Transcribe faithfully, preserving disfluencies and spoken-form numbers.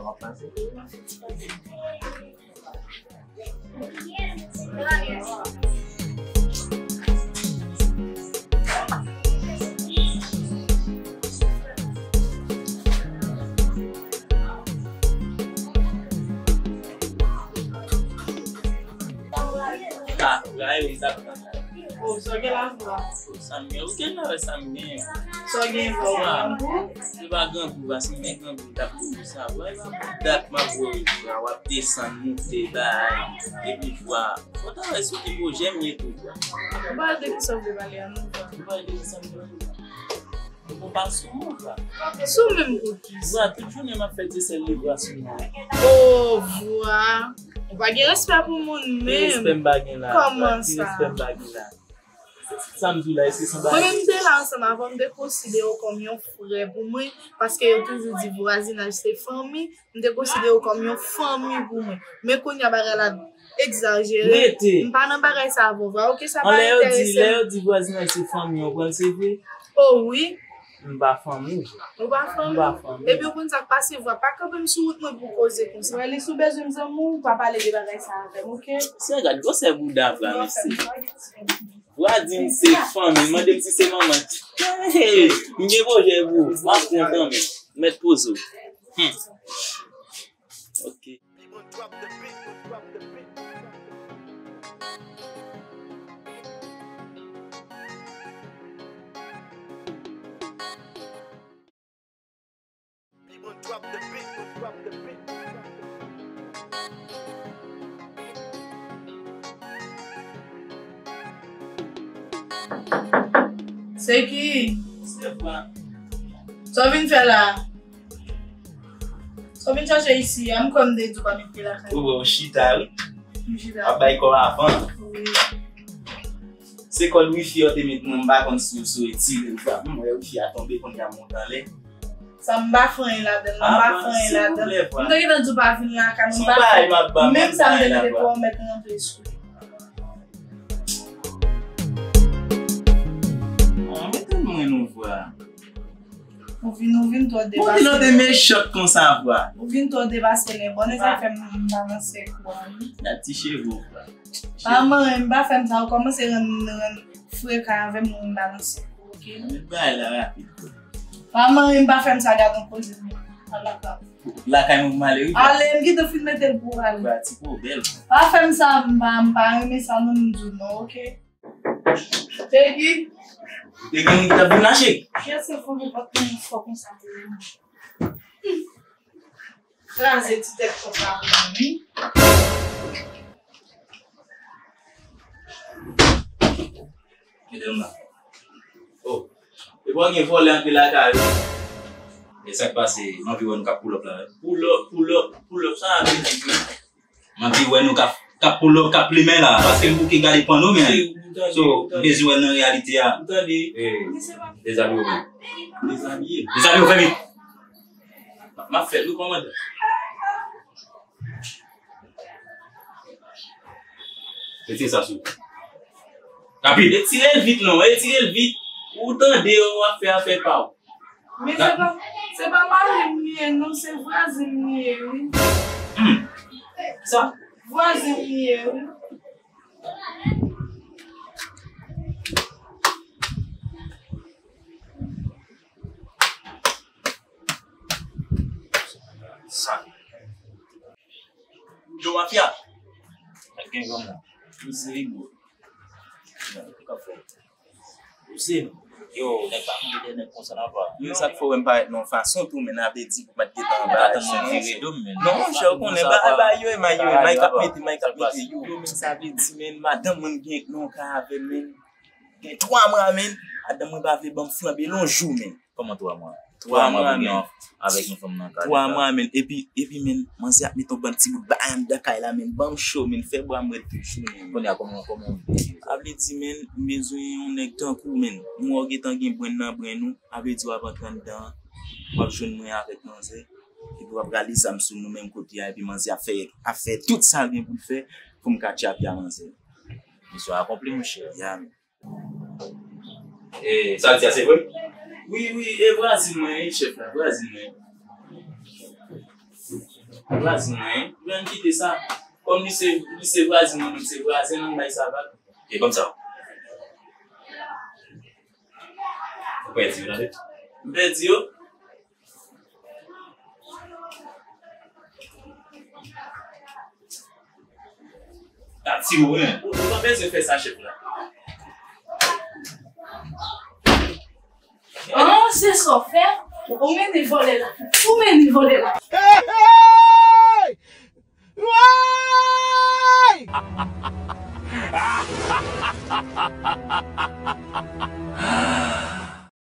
W ap pase? Ah, Rayo, m t ap tann la. Oh, sa w gen la, vwa? Sa m gen, ou gen la, sa m gen. Sa w gen, vwa, ou grangou? Se pa grangou, paske m gen grangou, m t ap di w sa. Vwa, e pa pou dat m ap wè w, vwa, w ap desann, moute, bay, epi vwa. Fò ta wè sou ki pwojè m ye tou, vwa. Ou pale de ki sa w vle pale a, non, vwa? Ou pale de ki sa m vle pale? Ou pa sou mwen, vwa. Sou mwen pou ki sa? Vwa, tout jounen m ap fè ti sèl li vwa sou mwen. Oh, vwa. Ou pa gen respè pou moun menm. Ki respè m pa gen la, vwa? Kòman sa? Ki respè m pa gen la? Sa m di w la, èske se yon bagay? Mwen menm, m te la ansanm avè w, m te konsidere w kòm yon frè pou mwen, paske yo toujou di vwazinaj se fanmi, m te konsidere w kòm yon fanmi pou mwen. Men kounye a bagay la egzajere. Rete. M pa nan bagay sa avè w, vwa, oke, sa pa enterese m. Lè yo di, lè yo di vwazinaj se fanmi, w pran l se vre? Oh wi. M pa fanmi w. Ou pa fanmi? M pa fanmi. Epi w konn sa k pase, vwa, pa kanpe m sou wout mwen pou koze konsa. Wè, li si w bezwen m zanmi w, pa pale de bagay sa avè m, oke? Se gad gwosè bouda vwa, mesye. Vwa di m se fanmi, mande m si se manman. Hey, m gen pwojè pou ou. M ap pran kanmenm. Mèt poze w. Hmm. Ok. Se ki? Se vwa. Sa w vin fè la? Sa w vin chache isi a? M kwè m te di w pa met pye lakay. Ou wè w chita, wi. M chita. W ap bay kò avan. Wi. Se kòd wifi yo te met mwen, m pa konn si yo sou retire l, vwa. M wè wifi a tonbe, kounye a monte anlè. Sa m pa fè anyen ladan l, m pa fè anyen ladan l. M te gentan di w pa vin lakay mwen, m pa fè. Menm sa m te mete pou w mèt rantre sou li. An, mete mwen non, vwa. Ou vin, ou vin twò depase. Ou vin, ou te mechan konsa, vwa. Ou vin twò depase lè. Bon, e sa k fè m balanse kou a, wi. Gad ti cheve w, vwa. Pa manyen m, pa fè m sa, ou kòmanse rann, rann frekan avè m, ou rann balanse kou, oke? Met bagay la rapid, vwa. Pa manyen m, pa fè m sa, gad yon koze m. Ala pa. Lakay mwen pou m ale, wi, vwa. Ale, m gentan fin mete l pou w ale. Vwa, ti po bèl. Pa fè m sa, m pa, m pa renmen sa, non, m di w non, oke? Pegi. Te gen moun ki t ap vin mache. Kiyès se fò ki pa t konn fò konsa pou li? Kraze ti tèt konsa pou li. Kite m la. Oh. E pa gen vòlè antre lakay ou. E sa k pase? M anvi wè nou k ap pull up la. Pull up, pull up, pull up, sa vle di ki? M anvi wè nou k ap, k ap pull up, k ap plimen la, paske m bouke gade pòno, men. So, m bezwen wè nan reyalite a. Ou tande? Eh, dezabiye w, men. Dezabiye? Dezabiye w, fè vit. M ap fè l, wi, kòmandan. Retire sa sou. Rapid. Retire l vit, non, retire l vit. Ou tande, w ap fè afè pa w. Men se pa, se pa mari m li ye, non, se vwazin m li ye, wi. Hmm. Sa? Vwazin m li ye, wi. Sa. Yo, mafya. Ak gen granmoun. Yo, se li, bro. Yo, k ap fè? Yo, se nou. Yo, nèg pa konn de nèg konsa nan pa. Yo, sa k fè w wè m parèt nan yon fason tou, men n ap di pou m pa t gentan anba aksyon. Non, monchè, ou konnen, ba, ba, yo, e may, yo, e may k ap mete, may k ap mete, yo, yo, men sa vle di, men, madanm mwen gen nan yon ka avè m, men. Gen twa mwa, men. Madanm mwen pa vle ban m flanbe l yon jou, men. Kòman twa mwa? Twa mwa, men. Avèk yon fanm nan kay. Twa mwa, men. Epi, epi, men, manzè ap mete yon bann ti bout bagay anndan kay la, men. Ban m cho, men. Fè bra m rèd toujou, men. Kounye a, kòman, kòman w vle? Sa vle di, men, m bezwen yon nèg tankou w, men. M wè w gentan gen brenn nan brenn ou, sa vle di w ap antre anndan, w ap jwenn mwen avèk manzè. Epi w ap rale zam sou nou menm kote a, epi manzè ap fè, ap fè tout sa l gen pou l fè pou m ka tchape a manzè. Misyon akonpli, monchè. Ya, men. E, sa l di a, se vre? Wi, wi, e vwazin mwen, e chèf la, vwazin mwen. Vwazin mwen, wi. Ann kite sa. Kòm li se, li se vwazin mwen, nou se vwazen, ann bay sa vag. E ban m sa. Ou pèdi yo, tande. M pèdi yo. Pati ou, wi. Ou, ou pa bezwen fè sa, chèf la. An, se sa w fè? Ou mennen vòlè la. Ou mennen vòlè la. Hey! Woy!